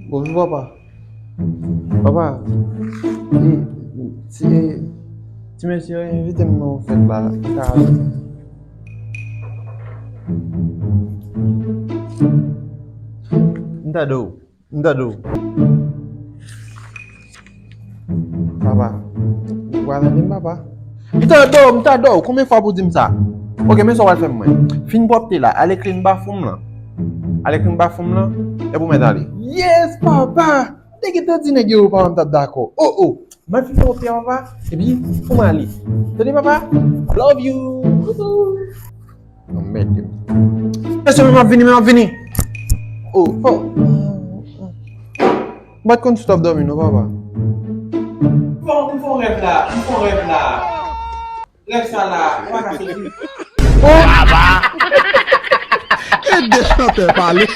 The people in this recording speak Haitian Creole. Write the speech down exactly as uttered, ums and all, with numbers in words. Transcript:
Bonjou, papa. Papa, e, ti, e, ti mesye yo envite m nan yon fèt la. Ka ale. M ta dou. M tande w. Papa, ou pa tande m, papa? M tande w, m tande w. Konbyen fwa pou w di m sa? Oke, men sa w pral fè mwen. Fin pwòpte la, ale clean bathroom lan. Ale clean bathroom lan, epi w mèt ale. Yes, papa! M te gentan di nèg yo papa m t ap dakò. Oh, oh! M al fin pwòpte a, papa, epi pou m ale. Tande, papa? Love you! Anmède m. Mesye, men m ap vini, men m ap vini. Oh, oh. M pa t konn si w t ap dòmi non, papa. M fè yon, m fè yon rèv la, m fè yon rèv la. Rèv sa la, ou pa ka soti. Oh! Papa! E de chantè pale.